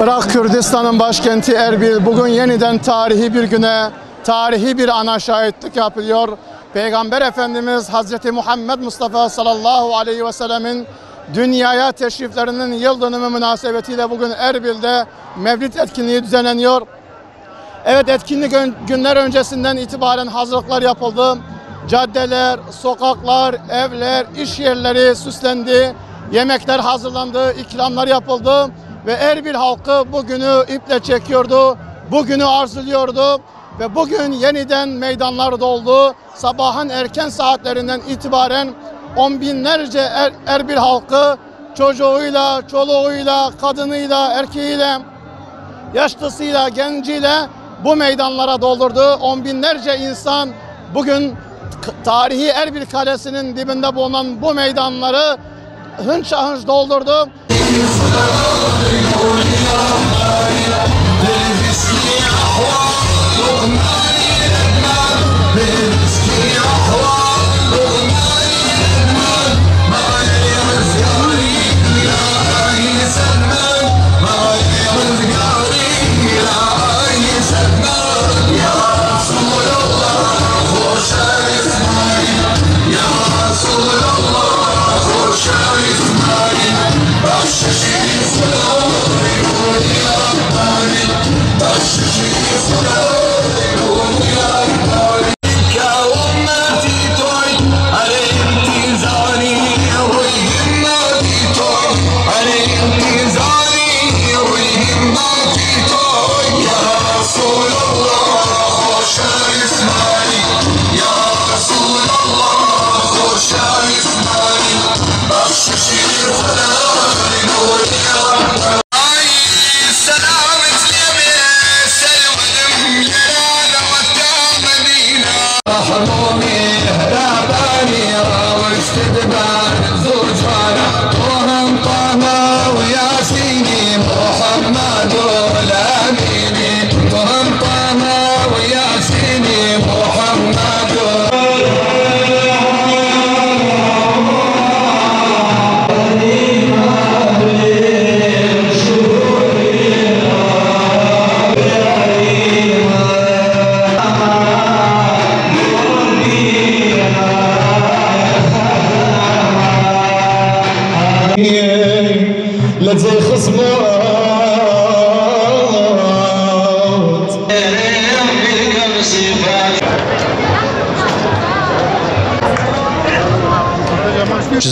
Irak Kürdistan'ın başkenti Erbil bugün yeniden tarihi bir güne, tarihi bir ana şahitlik yapıyor. Peygamber Efendimiz Hazreti Muhammed Mustafa sallallahu aleyhi ve sellemin dünyaya teşriflerinin yıl dönümü münasebetiyle bugün Erbil'de Mevlid etkinliği düzenleniyor. Evet etkinlik günler öncesinden itibaren hazırlıklar yapıldı. Caddeler, sokaklar, evler, iş yerleri süslendi. Yemekler hazırlandı, ikramlar yapıldı ve Erbil halkı bugünü iple çekiyordu. Bugünü arzuluyordu ve bugün yeniden meydanlar doldu. Sabahın erken saatlerinden itibaren on binlerce Erbil halkı çocuğuyla, çoluğuyla, kadınıyla, erkeğiyle, yaşlısıyla, genciyle bu meydanlara doldurdu. On binlerce insan bugün tarihi Erbil Kalesi'nin dibinde bulunan bu meydanları hınça hınç doldurdu.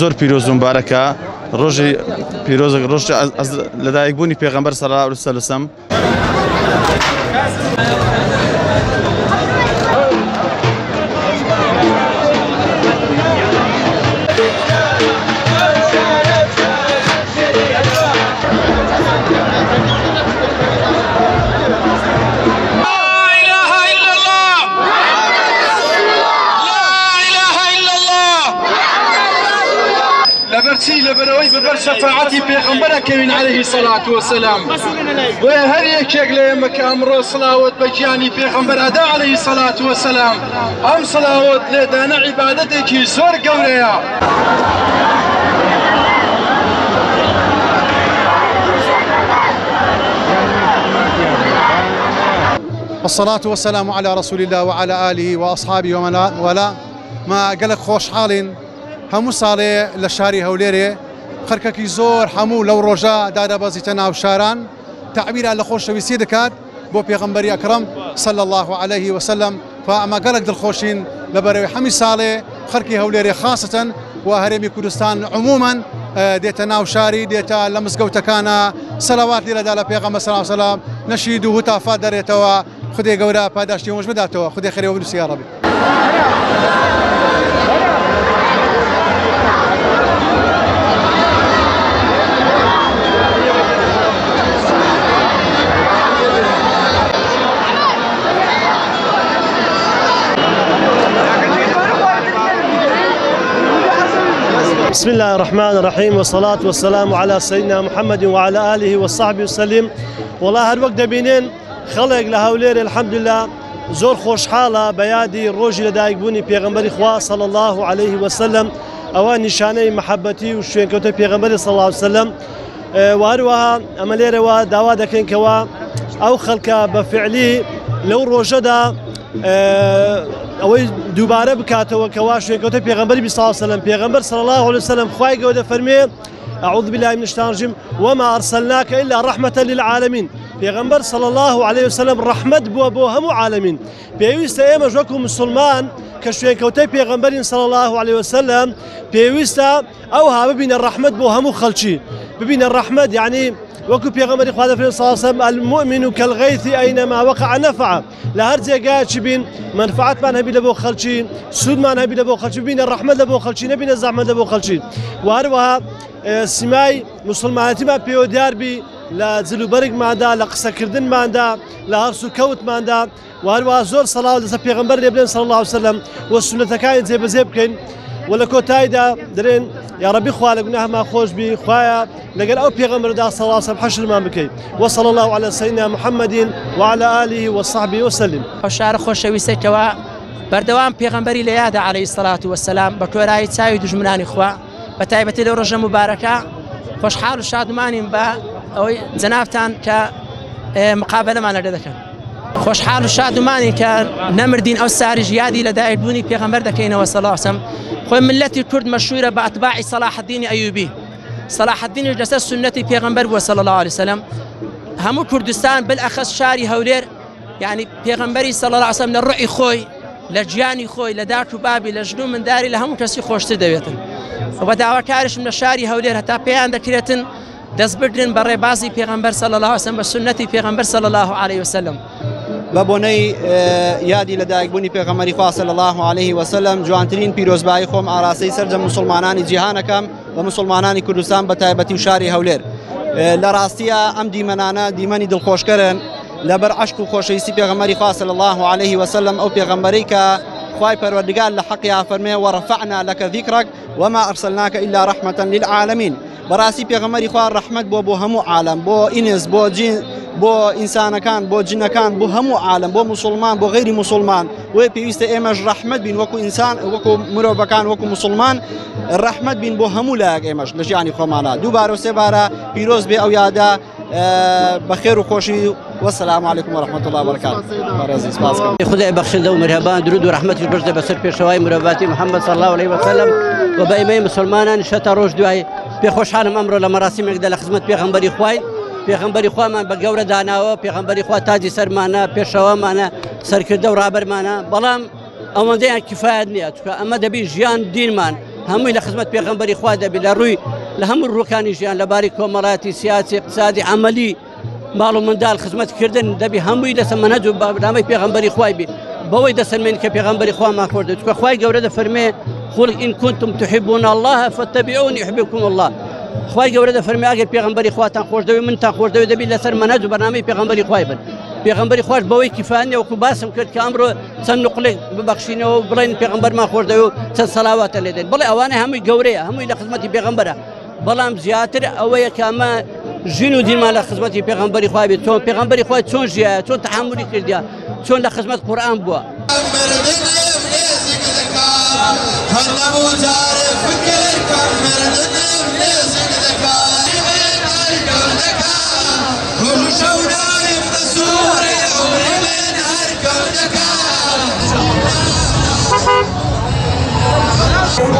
زۆر پیرۆز و مبارەکە ڕۆژی پیرۆزە ڕۆژی لەدایکبوونی پێغەمبەر صلی الله علیه وسلم. لەبەرچی لەبەرەوەی بەبەر شەفاعەتی پێغەمبەرەکەوین عەلەیهی سەڵات وەسەلام. بۆیە هەر یەکێک لە ئێمە کە ئەمڕۆ سڵاوت بە گیانی پێغەمبەر ئەدا عەلەیهی سەڵات وەسەلام، ئەم سڵاوت لێدانە عیبادەتێکی زۆر گەورەیە. والصلاة والسلام على رسول الله وعلى آله وأصحابه ومن والاه. ما قالك خوش حالين هەموو ساڵێ لە شاری هەولێرێ خەرکەکی زۆر هەموو لەو ڕۆژە دادەبەزیتە ناو شاران تعبیرە لە خۆشەویستی دەکات بۆ پێغەمبەری ئەکرەم صلی الله علیه وسلم. فئەمە گەلک دڵخۆشین لەبەرەوەی هەمی ساڵێ خەرکی هەولێرێ خاصەتەن و هەرێمی کوردستان عموما دێتە ناو شاری، دێتە لە مزگەوتەکانە سەلەوات لێرەدا لە پێغەمبەر صلی الله علیه وسلم نەشید و هتافات دەرێتەوە. خودێ گەورە پاداشتی هەمووش بداتەوە، خودێ خێرەوە بنووسی یا ڕەبی. بسم الله الرحمن الرحيم والصلاة والسلام على سيدنا محمد وعلى آله وصحبه وسلم. والله هەر وەک دەبینن خەڵک لە هەولێر الحەمدلله زۆر خۆشحاڵە بە یادی ڕۆژی لەدایکبوونی پێغەمبەری خوا صلی الله عليه وسلم. ئەوە نیشانەی محەبەتی و شوێنکەوتەی پێغەمبەری صلی الله عليه وسلم. و هەروەها ئەمە لێرەوە داوا دەکەین کەوا ئەو خەڵکە بە فعلی لەو ڕۆژەدا ئەوەی دووبارە بکاتەوە کەوا شوێنکەوتە پێغەمبەری بی صلی الله علیه وسلم. پێغەمبەر صلی الله علیه وسلم خوای گەورە فەرمێ أعوذ بالله من الشيطان الرجيم وما أرسلناك إلا رحمة للعالمين. پێغەمبەر صلی الله علیه وسلم ڕەحمەت بووە بۆ هەموو عالەمین. پێویستە ئێمەش وەکو مسلمان کە شوێنکەوتەی پێغەمبەرین صلی الله علیه وسلم پێویستە ئەوها ببینە ڕەحمەت بۆ هەموو خەڵکی، ببینە ڕەحمەت، یعنی وەکو پێغەمبەری خوا دەفەرموێ صلی الله علیه وسلم المؤمن كالغيث أينما وقع نفع. لە هەر جێگایەکی بین منفعەتمان هەبی لە بۆ خەڵکی، سوودمان هەبی لە بۆ خەڵکی، ببینە ڕەحمەت لە بۆ خەڵکی، نەبینە زەحمەت لە بۆ خەڵکی. و هەروەها سیمای مسلمانەتیمان پێوە دیار بی لە جلوبەرگماندا، لە قسەکردنماندا، لە هەرس و کەوتماندا. و هەروەها زۆر سەڵاو لەسەر پێغەمبەر لێ بڵێن صلی الله علیه وسلم و سوننەتەکانی جێبەجێ بکەین. و لە کۆتاییدا دەرێن یا ڕەبی خوا لە گوناهمان خۆش بی، خوایە لەگەر ئەو پێغەمبەردا صلی الله علیه وسلم حەشرمان بکەی. وصلی الله علی سیدنا محمد وعلى آله وصحبه وسلم. ئەو شارە خۆشەویستێکەوە بەردەوام پێغەمبەری لە یادە عەلەیهی سەڵات وەسەلام بە کۆرایی چاوی دوژمنانی خوا، بە تایبەتی لەو ڕۆژە مبارەکە خۆشحاڵ و شادمانین بە ئەوەی جەنابتان کە مقابلەمان لەگە دەکەن. خۆشحاڵ و شادمانین کە نەمردین ئەو ساریش یادی لەدایکبوونی پێغەمبەر دەکەینەوە صلی الله علیه وسلم. خۆی ملەتی کورد مەشهورە بە ئەتباعی سەلاحەدینی ئەیوبی. سەلاحەدینیش لەسەر سوننەتی پێغەمبەر بووە صلی الله علیه وسلم. هەموو کوردستان بالئەخەص شاری هەولێر، یعنی پێغەمبەری صلی الله علیه وسلم لە ڕوحی خۆی، لە گیانی خۆی، لە داک و بابی، لە ژن و منداری، لە هەموو کەسی خۆشتر دەوێتن. و داواکارشم لە شاری هەولێر هەتا پێیان دەکرێتن دەست بگرن بە ڕێبازی پێغەمبەر صلی الله علیه وسلم، بە سوننەتی پێغەمبەر صلی الله علیه وسلم. بە بۆنەی یادی لەدایکبوونی پێغەمبەری خوا صلی الله علیه وسلم جوانترین پیرۆزبایی خۆم ئاراستەی سەرجەم مسلمانانی جیهانەکەم و مسلمانانی کوردستان بە تایبەتی و شاری هەولێر. لە ڕاستیە ئەم دیمەنانە دیمەنی دڵخۆشکەرن لەبەر عەشق و خۆشەویستی پێغەمبەری خوا صلی الله علیه وسلم، ئەو پێغەمبەرەی کە خوای پەروەردگار لە حەقیا فەرمێ وەڕەفەعنا لەکە ذیکرەک وما ئەرسەلناکە ئیلا ڕەحمەتە للعالمین. بەڕاستی پێغەمبەری خوا ڕەحمەت بۆ هەموو عالەم، بۆ ئینس، بۆ جین، بۆ ئینسانەکان، بۆ جنەکان، بۆ هەموو عالەم، بۆ مسلمان، بۆ غەیری مسلمان. وێ پێویستە ئێمەش ڕەحمەت بین وەکو ئینسان، وەکو مرۆڤەکان، وەکو مسلمان ڕەحمەت بین بۆ هەموو لایەک ئێمەش لە ژیانی خۆمانە. دووبارە و سێبارە پیرۆز بێ ئەو یادە بە خێر و خۆشی. والسلام علیکم ورحمة الله وبرکاته. بەڕێزی سپاس کەم. خدای بەخشندە و میهرەبان درود و ڕەحمەتی بەرزە بەسەر پێشەوای مرۆڤاتی محەممەد صلی الله علیه وسلم و بە ئێمەی مسلمانان شەتا ڕۆژ دوای. پێخۆشحاڵم ئەمڕۆ لە مەراسیمێکدا لە خزمەت پێغەمبەری خوای، پێغەمبەری خوامان بە گەورە داناوە، پێغەمبەری خوا تاجی سەرمانە، پێشەوەمانە، سەرکردە و ڕابەرمانە، بەڵام ئەوەندەیان کفایەت نییە، چونکە ئەمە دەبی ژیان دینمان هەمووی لە خزمەت پێغەمبەری خوا دەبی لە ڕووی لە هەموو ڕووکانی ژیان، لەباری کۆمەڵاتی، سیاسی، اقتصادی، عەمەلی، ماڵ و منداڵ خزمەتکردن دەبی هەمووی لەسەر مەنهەج و بەرنامەی پێغەمبەری خوای بی، بەوەی دەسەلمێن کە پێغەمبەری خوامان خۆش دەوێت. چونکە خوای گەورە دەفەرمێ قل إن كنتم تحبون الله فاتبعوني يحببكم الله. خوای گەورە دەفەرمێ ئەگەر پێغەمبەری خواتان خۆش دەوێت، منتان خۆش دەوێت، دەبی لەسەر مەنهەج و بەرنامەی پێغەمبەری خوای بن. پێغەمبەری خواش بەوەی کیفایە نییە، وەکو باسم کرد کە ئەمڕۆ چەند نقلێک ببەخشینەوە و بڵێن پێغەمبەرمان خۆش دەوێت و چەند سەلاواتە لێ دێن. بڵێ ئەوانە هەمووی گەورەیە، هەمووی لە خزمەتی پێغەمبەرە، بەڵام زیاتر ئەوەیە کە ئەمە ژین و دینمان لە خزمەتی پێغەمبەری خوای بێت. چۆن پێغەمبەری خوای چۆن ژیایە، چۆن تەحەمولی کردیە، چۆن لە خزمەت قورئان بووە. Shit.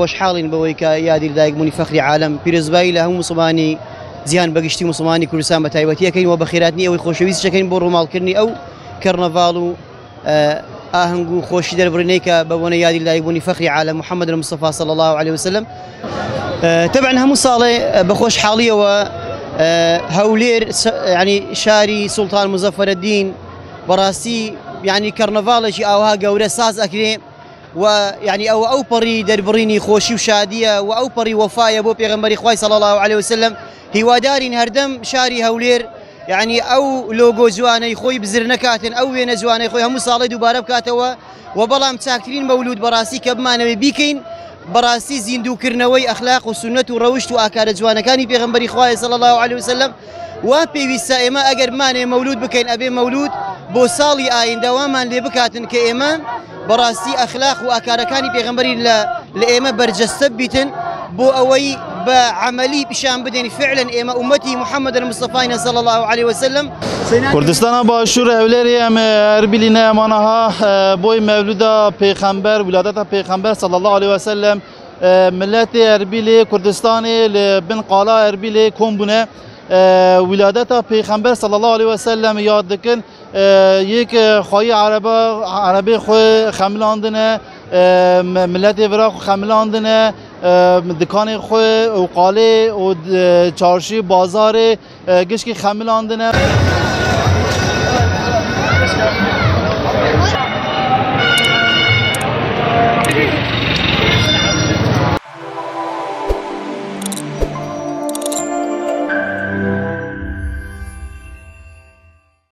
خۆشحاڵین بەوەی کە یادی لەدایکبوونی فەخری عالەم پیرۆزبایی لە هەموو موسڵمانی جیهان بەگشتی موسڵمانی کوردستان بە تایبەتی ئەکەین و بەخێراتنی ئەوەی خۆشەویست ئەکەین بۆ ڕووماڵکردنی ئەو کەرنەڤاڵ و ئاهەنگ و خۆشی دەربڕینەی کە بە بۆنە یادی لەدایکبوونی فەخری عالەم محەممەد المستەفا صلی الله علیه وسلم تەبعا هەموو ساڵێ بە خۆشحاڵیەوە هەولێر ینی شاری سوڵتان مزەفەرەدین بەڕاستی یعنی کەرنەڤاڵێکی ئاوها گەورە ساز ئەکرێ و یعنی ئەوە ئەو پەڕی دەربڕینی خۆشی و شادیە و ئەو پەڕی وەفایە بۆ پێغەمبەری خوای صلی الله علیه وسلم هیوادارین هەردەم شاری هەولێر یعنی ئەو لۆگۆ جوانەی خۆی بزر نەکاتن ئەو وێنە جوانەی خۆی هەموو ساڵی دووبارە بکاتەوە و بەڵام چاکترین مەولود بەڕاستی کە بمانەوەی بیکەین بەڕاستی زیندووکردنەوەی ئەخلاق و سوننەت و ڕەوشت و ئاکارە جوانەکانی پێغەمبەری خوایە صلی الله علیه وسلم وا پێویستە ئێمە ئەگەر بمانەوێ مەولود بکەین ئەبێ مەولود بۆ ساڵی ئایندە وامان لێ بکاتن کە ئێمە بەڕاستی ئەخلاق و ئاکارەکانی پێغەمبەری لە لە ئێمە بەرجەستە بیتن بۆ ئەوەی بە عملی پیشان بدەین فعلا ئێمە ئومەتی محەممەد المستەفاینە صلی الله عليه وسلم. کوردستانا باشوور هەولێرê em Erbilî ne emanaha boy mevlûda pêxember wiladeta pêxember sallallahu aleyhi ve sellem Miletê Erbîlê Kurdistanê li bin qala Erbîlê kom bûne. Wiladeta Pêxember sallallahu aleyhi ve sellem yad dikin. Yek xwayî ereba erebê xwe xemilandine, miletê vira xwe xemilandine, dikanê xwe û qalê û çarşî bazarê gişkî xemilandine.